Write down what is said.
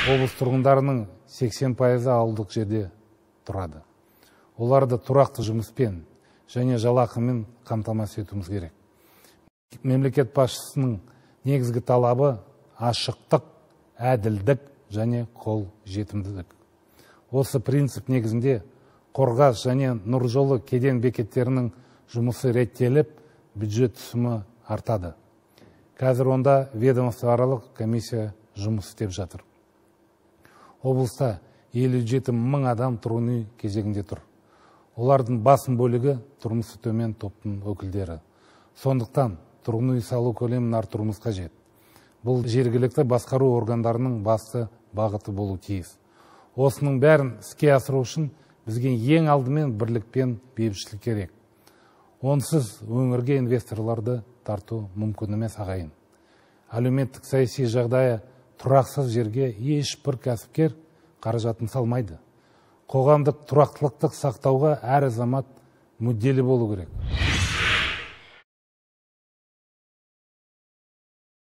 Облыс тұрғындарының 80% ауылдық жерде тұрады. Оларды тұрақты жұмыспен және жалақымен қамтамасыз етуіміз керек. Мемлекет басшысының негізгі талабы ашықтық, әділдік және қол жетімділік. Осы принцип негізінде Қорғас және Нұржолы кеден бекеттерінің жұмысы реттеліп, бюджет түсімі артады. Қазір онда ведомствоаралық комиссия жұмыс істеп жатыр. Облыста 57 мың адам тұрғын үй кезегінде тұр. Олардың басым бөлігі тұрмысы төмен топтың өкілдері. Сондықтан тұрғын үй салу көлемін арттыруымыз қажет. Бұл жергілікті басқару органдарының басты бағыты болу тиіс. Осының бәрін іске асыру үшін бізге ең алдымен бірлік пен бейбітшілік керек. Онсыз өңірге инвесторларды тарту мүмкін емес, ағайын. Әлеуметтік саяси жағдайы тұрақсыз жерге ешбір кәсіпкер қаражатын салмайды. Қоғамдық тұрақтылықты сақтауға әр азамат мүдделі болу керек.